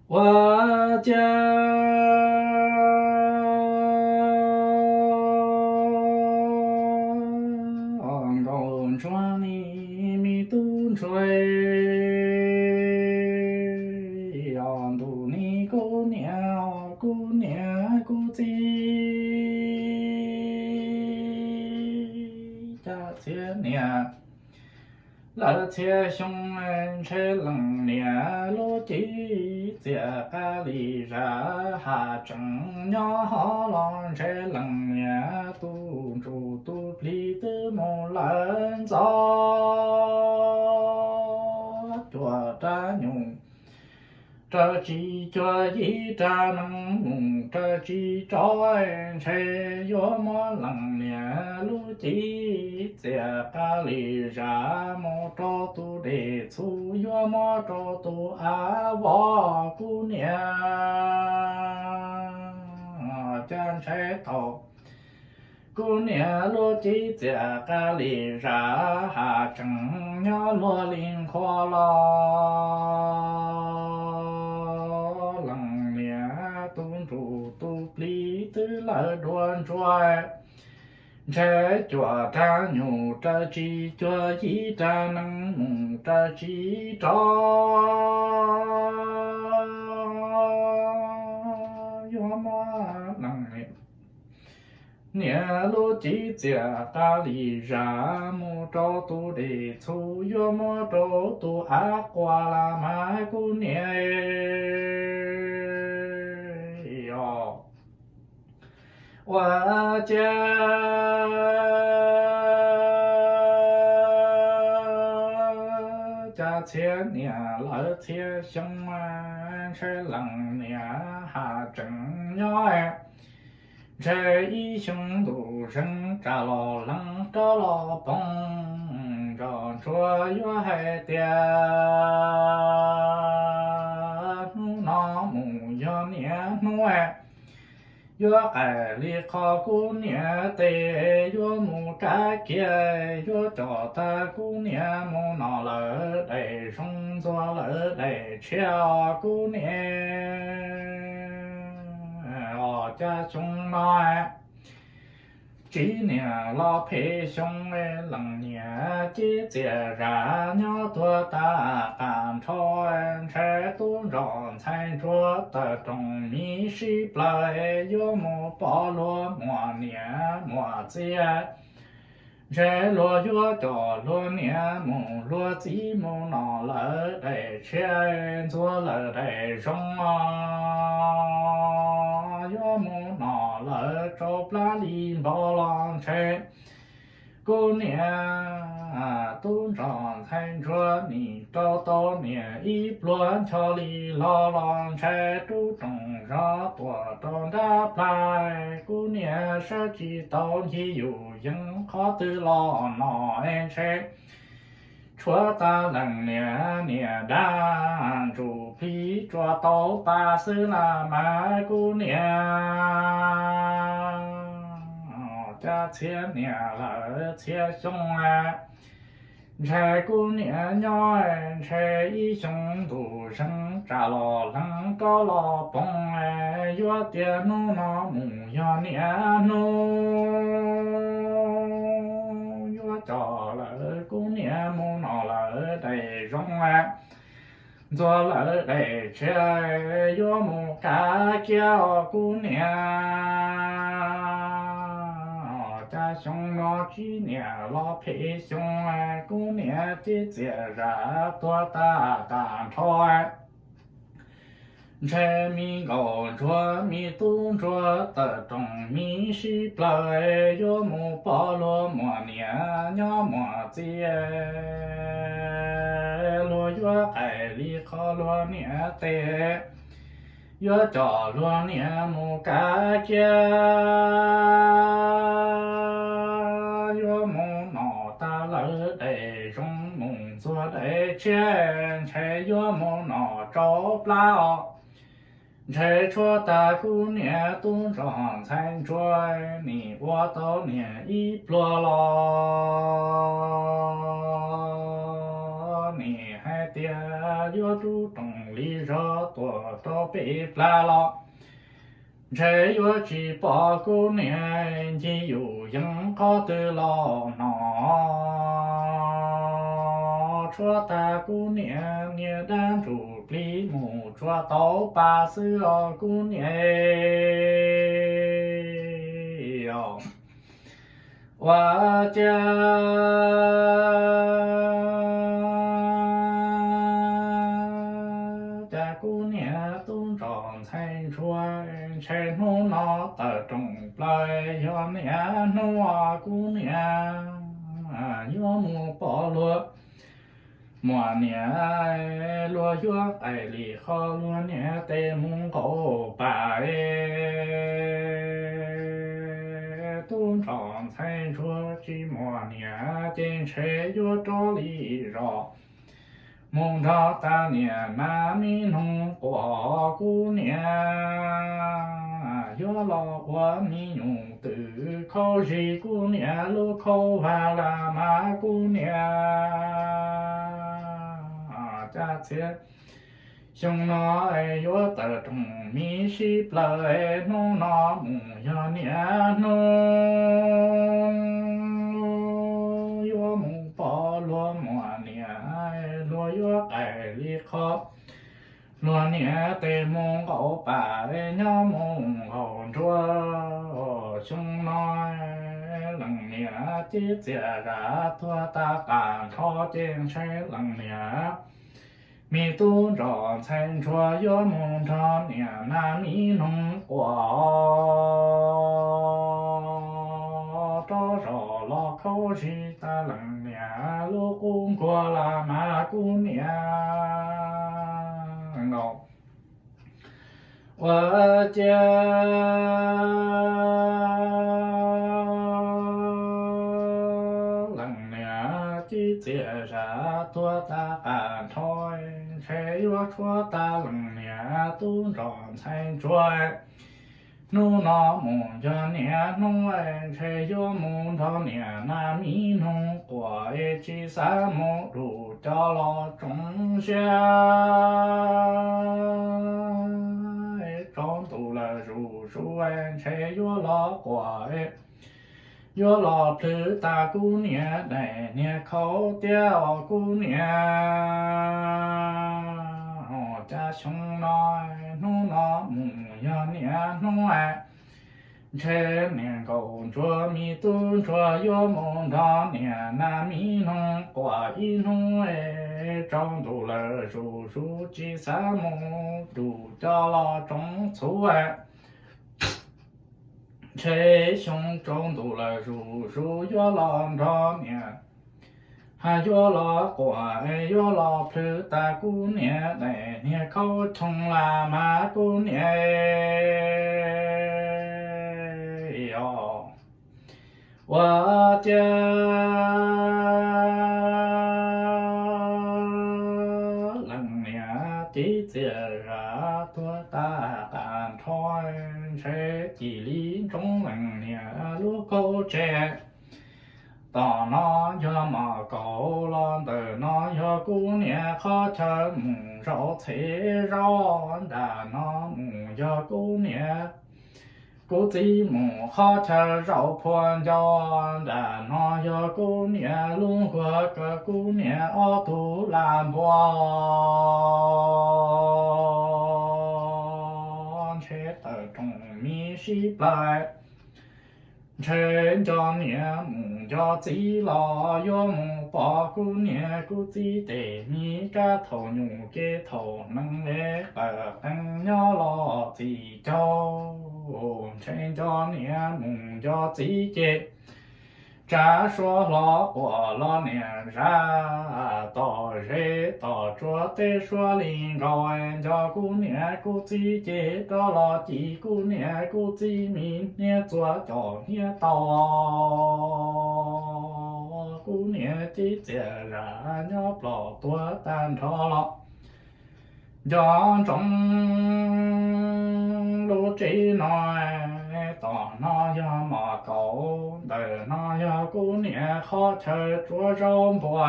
Ua cas nkaus ntsuag ni me tub ntsuag, os ntuj ni kuv niam, kuv niam kuv txiv, cas txhiab niam lawv txhiab xyoo, ntshe leej niam lub civ txias qab li zam, haj tseem nyob hov los ntshe leej niam tu ntsuj tu plig twb mus lawm ntxov cuaj rab nyuj, raws tsis cuag yim rab nees mus raws tsis rov, ntshe yuav muab leej niam lub civ txias qab li zam mus rau tus dej txhuv, yuav muab rau tus av vov kuv niam, cas ntshe tau kuv niam lub civ txias qab li zam, haj tseem nyob luag li nqhuav los leej niam tu ntsuj tu plig twb lawm dua ntsuag, ntshe cuaj rab nyuj raws tsis cuag yim rab nees mus raws tsis rov, yuav muab leej niam lub civ txias qab li zam mus rau tus dej txhuv, yuav muab rau tus av quas las mas kuv niam os. Ua cas cas txhiab niam lawv txhiab xyoo, ntshe leej niam haj tseem nyob, ntshe ib xyoo ntuj zeeg tsam los lees rov los poob, nrog ntsuag yuav hais tias hnub no mus yog niaj hnub, yuav qais li qhov kuv niam tes yuav mus kav kiag, yuav coj tag kuv niam mus nom lawv daim zoo, ntxuag lawv daim tshiab os kuv niam. Os cas xyoo no txiv niam los phem xyoo, leej niam civ txias zam nyob tuag tag qab nrho, ntshe tub ntsuag ntxhais ntsuag tawm rooj mi sib plaws, yuav mus pom luag muam niam muam txiv, ntshe luag yuav coj luag niam mus luag txiv mus nom lawv daim tshiab, ntxuag lawv daim zoo os, yuav mus nom lawv rau plab li npau los ntshe kuv niam tub ntsuag ntxhais ntsuag nim rau tau niam ib pluag ncho li los los ntshe rub rooj zog tuaj rau nrab plab, kuv niam sawv tsis tau ncig yus yees qhov twg los no es ntshe tshuav tag leej niam niam dab ntsuj plig tsuas tau pa xwb las mas kuv niam. Cas txhiab niam lawv txhiab xyoo, ntshe kuv niam nyob, ntshe ib xyoo ntuj zeeg tsam los lees rov los poob, yuav tias hnub no mus yog niaj hnub, yuav coj lawv kuv niam mus nom lawv daim zoo, ntxuag lawv daim tshiab, yuav mus kav kiag os kuv niam. Cas xyoo no txiv niam los phem xyoo, kuv niam civ txias zam tuag tag qab nrho, ntshe me nkauj ntsuag me tub ntsuag tawm rooj mi sib plaws, yuav mus pom luag muam niam nyob muam txiv, luag yuav qais li qhov luag niam tes, yuav coj luag niam mus kav kiag, yuav mus nom tag lawv daim zoo mus ntxuag daim tshiab, ntshe yuav mus nom rau plab os, ntshe tshuav tag kuv niam tub ntsuag ntxhais ntsuag nim ua tau niam ib pluag los Nim hais tias yuav rub rooj li zog tuaj rau peb plag los, ntshe yuav tsis pom kuv niam ncig yus yees qhov twg los no. Tshuav tag kuv niam niag dab ntsuj plig mus tsuav tau pa xwb os kuv niam. Ua cas cas kuv niam tub nrog ntxhais ntsuag ntshe hnub no tawm rooj plaws, yog niaj hnub kuv niam yuav mus pom luag muam niam, luag yuav qais li qhov luag niam tes mus nqaus pam es tub nrog ntxhais ntsuag tsis muaj niam ces ntshe yuav rov li zos mus nrog tag niam nas mi noog quas kuv niam yuav los ua me nyuam twm khaub zig kuv niam lub khaub vag las mas kuv niam. Cas txhia xyoo no yuav tawm rooj mi sib plaws, hnub no mus yog niaj hnub yuav mus pom luag muam niam, luag yuav qais li qhov luag niam tes mus nqaus pam nyob mus nqaus nruas. Xyoo no leej niam cib txiaj zam tuag tas qas nrho ces ntshe leej niam me tub nrog ntxhais ntsuag yuav mus nrog niam nas mi noog quas rov zos los khaub zig tag leej niam lub qub nkuag las mas kuv niam. Ua cas leej niam cib txiaj zam tuag tas qas nrho, ntshe yuav tshuav tag leej niam tub nrog ntxhais ntsuag. Hnub no mus yog niaj hnub, ntshe yuav mus nrog niam nas mi noog quas es tsis xav mus dum cov los tsoov siab. Tsaus ntuj lawm zuj zus, ntshe yuav los quas, yuav los plhws tas kuv niam daim niag khaub tiab os kuv niam. Cas xyoo no, hnub no mus yog niaj hnub, ntshe niam nkaum ntsuag mi tub ntsuag yuav mus nrog niam nas mi noog quas ib hnub es tsaus ntuj lawm zuj zus tsis xav mus dum cov los tsoov txhuv. Ntshe xyoo tsaus ntuj lawm zuj zus yuav los nrog niam, hais yuav los quas, yuav los plhws tas kuv niam daim niag khaub choo las mas kuv niam. Os, ua cas leej niam cib txiaj zam tuag tas qas nrho, ntshe cia li ntsoov leej niam lub khaub tseg. Tom no yog mom kaus los ntawm no yog kuv niam qhov chaw mus zaum txhe zaub, nram no mus yog kuv niam kuv txiv mus qhov chaw zaum phua ncau, nram no yog kuv niam lub nkuag kawm kuv niam ob tug lag npua. Ntshe tawm rooj mi sib plaws, ntshe nco niam mus nco txiv los yuav mus pom kuv niam kuv txiv tej mi kab thaum nyuj kev thaum hneev es qawm qees nyob los txim caug. Ntshe nco niam mus nco txiv ces tsav suab hlo quas los niam zab tom zes tom tsuas teb suab li nkaus, nco kuv niam kuv txiv ces rov los ci kuv niam kuv txiv mi hniav txua cov hniav tau. Kuv niam cib txiaj zam nyob plom tuag tag nrho los nco ntsoov lub tsev no. Tom no yog mom kaus, ntawm no yog kuv niam qhov chaw tsuav zaub npua,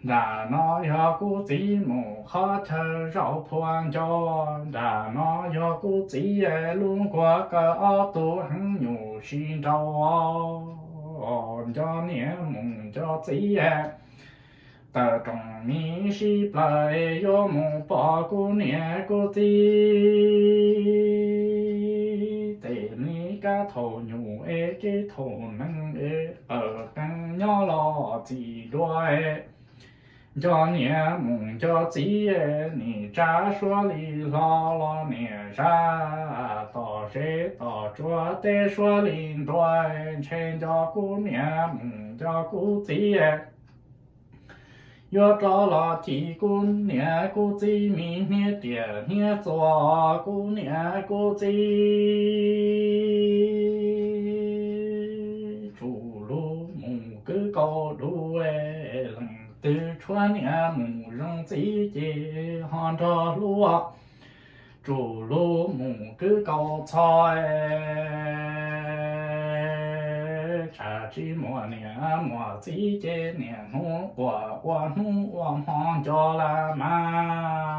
Nram no yog kuv txiv mus qhov chaw zaum phua nco, nram no yog kuv txiv lub nkuaj kaw ob tug heev nyuj sib nraus. Nco niam mus nco txiv, tawm rooj mis sib plaws yuav mus pom kuv niam kuv txiv. Tej li kab thaum nyuj es kev thaum neeg es qawm qees nyob los txim dua. Nco niam mus nco txiv, nim tsa suab li hlo los niam zaj, tom zeb tom tsuas teb suab li ntuag, ntshe nco kuv niam mus nco kuv txiv. Yuav rov los cim kuv niam kuv txiv me hniav riam hniav txuas, kuv niam kuv txiv. Tsuj lug mus kwv kaus dub, leej twg tshuav niam mus zoo txiv ces ho nrog hlub. Tsuj lug mus kwv kaus txho, tsam tsis muaj niam muaj txiv ces niaj hnub quaj ua hnub ua hmo nco lawm mas.